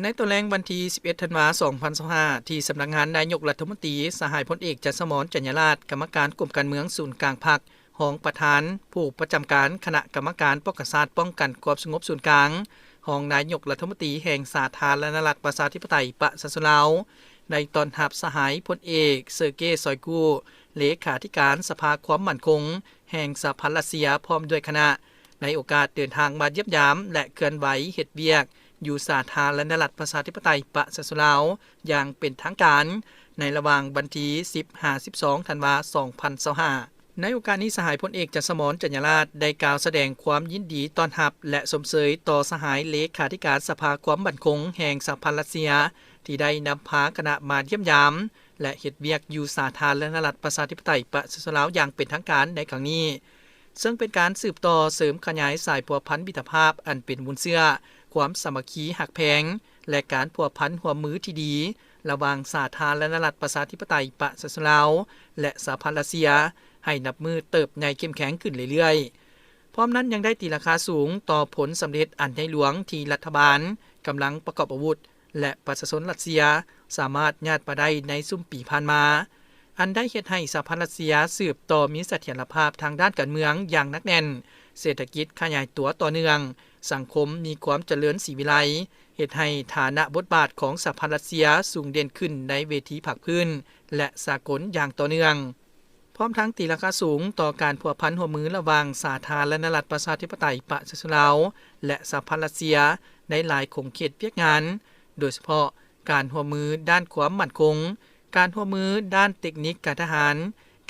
ໃນຕອນແລງວັນທີສິບເອັດ ທັນວາ ສອງພັນຊາວຫ້າ ທີ່ສຳນັກງານນາຍົກລັດຖະມົນຕີ, ສະຫາຍພົນເອກ ຈັນສະໝອນ ຈັນຍາລາດ, ກຳມະການກົມການເມືອງສູນກາງພັກ, ຮອງປະທານຜູ້ປະຈຳການຄະນະກຳມະການປ້ອງກັນຊາດ ປ້ອງກັນຄວາມສະຫງົບສູນກາງ, ຮອງນາຍົກລັດຖະມົນຕີແຫ່ງສາທາລະນະລັດ ປະຊາທິປະໄຕ ປະຊາຊົນລາວ ໄດ້ຕ້ອນຮັບສະຫາຍພົນເອກ ເຊີເກ ຊອຍກູ ເລຂາທິການສະພາຄວາມໝັ້ນຄົງແຫ່ງສະຫະພັນຣັດເຊຍ ພ້ອມດ້ວຍຄະນະ ໃນໂອກາດເດີນທາງມາຢ້ຽມຢາມ ແລະ ເຄື່ອນໄຫວເຮັດວຽກຢູ່ສາທາລະນະລັດ ປະຊາທິປະໄຕ ປະຊາຊົນລາວ ຢ່າງເປັນທາງການ ໃນລະຫວ່າງວັນທີສິບ ຫາ ສິບສອງ ທັນວາ ສອງພັນຊາວຫ້າ. ໃນໂອກາດນີ້, ສະຫາຍພົນເອກ ຈັນສະໝອນ ຈັນຍາລາດ ໄດ້ກ່າວສະແດງຄວາມຍິນດີຕ້ອນຮັບ ແລະ ຊົມເຊີຍຕໍ່ສະຫາຍເລຂາທິການສະພາຄວາມໝັ້ນຄົງແຫ່ງສະຫະພັນຣັດເຊຍ ທີ່ໄດ້ນຳພາຄະນະມາຢ້ຽມຢາມ ແລະ ເຮັດວຽກຢູ່ສາທາລະນະລັດ ປະຊາທິປະໄຕ ປະຊາຊົນລາວ ຢ່າງເປັນທາງການໃນຄັ້ງນີ້, ເຊິ່ງເປັນການສືບຕໍ່ເສີມຂະຫຍາຍສາຍພົວພັນມິດຕະພາບອັນເປັນມູນເຊື້ອ, ຄວາມສາມັກຄີຮັກແພງ ແລະ ການພົວພັນຮ່ວມມືທີ່ດີ ລະຫວ່າງສາທາລະນະລັດ ປະຊາທິປະໄຕ ປະຊາຊົນລາວ ແລະ ສະຫະພັນຣັດເຊຍ ໃຫ້ນັບມື້ເຕີບໃຫຍ່ເຂັ້ມແຂງຂຶ້ນເລື້ອຍໆ. ພ້ອມນັ້ນຍັງໄດ້ຕີລາຄາສູງຕໍ່ຜົນສຳເລັດອັນໃຫຍ່ຫຼວງທີ່ລັດຖະບານ, ກຳລັງປະກອບອາວຸດ ແລະ ປະຊາຊົນຣັດເຊຍ ສາມາດຍາດມາໄດ້ໃນຊຸມປີຜ່ານມາ, ອັນໄດ້ເຮັດໃຫ້ສະຫະພັນຣັດເຊຍສືບຕໍ່ມີສະຖຽນລະພາບທາງດ້ານການເມືອງຢ່າງໜັກແໜ້ນ, ເສດຖະກິດຂະຫຍາຍຕົວຕໍ່ເນື່ອງ, ສັງຄົມມີຄວາມຈະເລີນສີວິໄລ, ເຮັດໃຫ້ຖານະບົດບາດຂອງສະຫະພັນຣັດເຊຍສູງເດັ່ນຂຶ້ນໃນເວທີພາກພື້ນ ແລະ ສາກົນຢ່າງຕໍ່ເນື່ອງ. ພ້ອມທັງຕີລາຄາສູງຕໍ່ການພົວພັນຮ່ວມມືລະຫວ່າງສາທາລະນະລັດ ປະຊາທິປະໄຕ ປະຊາຊົນລາວ ແລະ ສະຫະພັນຣັດເຊຍ ໃນຫຼາຍຂົງເຂດວຽກງານ, ໂດຍສະເພາະການຮ່ວມມືດ້ານຄວາມໝັ້ນຄົງ, ການຮ່ວມມືດ້ານເຕັກນິກການທະຫານ,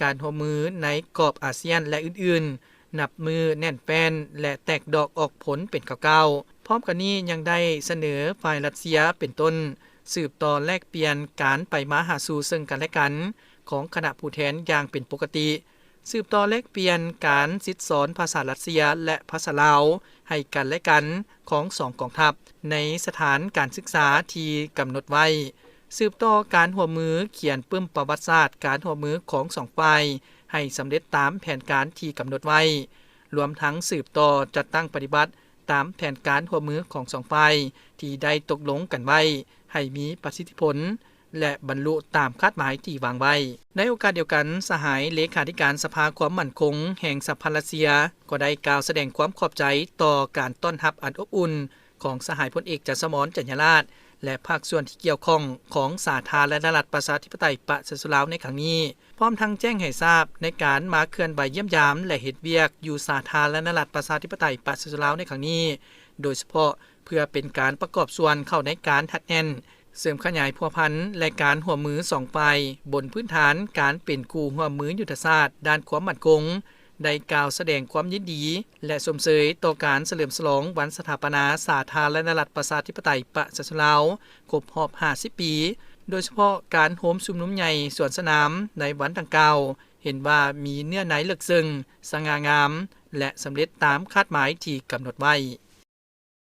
ການຮ່ວມມືໃນກອບອາຊຽນ ແລະ ອື່ນໆ, ນັບມື້ແໜ້ນແຟ້ນ ແລະ ແຕກດອກອອກຜົນເປັນກ້າວໆ. ພ້ອມກັນນີ້ຍັງໄດ້ສະເໜີຝ່າຍຣັດເຊຍເປັນຕົ້ນ, ສືບຕໍ່ແລກປ່ຽນການໄປມາຫາສູ່ເຊິ່ງກັນແລະກັນຂອງຄະນະຜູ້ແທນຢ່າງເປັນປົກກະຕິ, ສືບຕໍ່ແລກປ່ຽນການສິດສອນພາສາຣັດເຊຍ ແລະ ພາສາລາວໃຫ້ກັນແລະກັນຂອງສອງກອງທັບ ໃນສະຖານການສຶກສາທີ່ກຳນົດໄວ້, ສືບຕໍ່ການຮ່ວມມືຂຽນປຶ້ມປະຫວັດສາດການຮ່ວມມືຂອງສອງຝ່າຍໃຫ້ສຳເລັດຕາມແຜນການທີ່ກຳນົດໄວ້, ລວມທັງສືບຕໍ່ຈັດຕັ້ງປະຕິບັດຕາມແຜນການຮ່ວມມືຂອງສອງຝ່າຍທີ່ໄດ້ຕົກລົງກັນໄວ້ໃຫ້ມີປະສິດທິຜົນ ແລະ ບັນລຸຕາມຄາດໝາຍທີ່ວາງໄວ້. ໃນໂອກາດດຽວກັນ, ສະຫາຍເລຂາທິການສະພາຄວາມໝັ້ນຄົງແຫ່ງສະຫະພັນຣັດເຊຍ ກໍໄດ້ກ່າວສະແດງຄວາມຂອບໃຈຕໍ່ການຕ້ອນຮັບອັນອົບອຸ່ນຂອງສະຫາຍພົນເອກ ຈັນສະໝອນ ຈັນຍາລາດ ແລະ ພາກສ່ວນທີ່ກ່ຽວຂ້ອງຂອງສາທາລະນະລັດ ປະຊາທິປະໄຕ ປະຊາຊົນລາວ ໃນຄັ້ງນີ້, ພ້ອມທັງແຈ້ງໃຫ້ຊາບໃນການມາເຄື່ອນໄຫວຢ້ຽມຢາມ ແລະ ເຮັດວຽກຢູ່ສາທາລະນະລັດ ປະຊາທິປະໄຕ ປະຊາຊົນລາວ ໃນຄັ້ງນີ້, ໂດຍສະເພາະເພື່ອເປັນການປະກອບສ່ວນເຂົ້າໃນການຮັດແໜ້ນ ເສີມຂະຫຍາຍພົວພັນ ແລະ ການຮ່ວມມືສອງຝ່າຍ ບົນພື້ນຖານການເປັນຄູ່ຮ່ວມມືຍຸດທະສາດດ້ານຄວາມໝັ້ນຄົງ, ໄດ້ກ່າວສະແດງຄວາມຍິນດີ ແລະ ຊົມເຊີຍຕໍ່ການສະເຫຼີມສະຫຼອງວັນສະຖາປະນາສາທາລະນະລັດ ປະຊາທິປະໄຕ ປະຊາຊົນລາວ ຄົບຮອບຫ້າສິບປີ, ໂດຍສະເພາະການໂຮມຊຸມນຸມໃຫຍ່ສວນສະໜາມໃນວັນດັ່ງກ່າວ ເຫັນວ່າມີເນື້ອໃນເລິກເຊິ່ງ, ສະຫງ່າງາມ ແລະ ສຳເລັດຕາມຄາດໝາຍທີ່ກຳນົດໄວ້.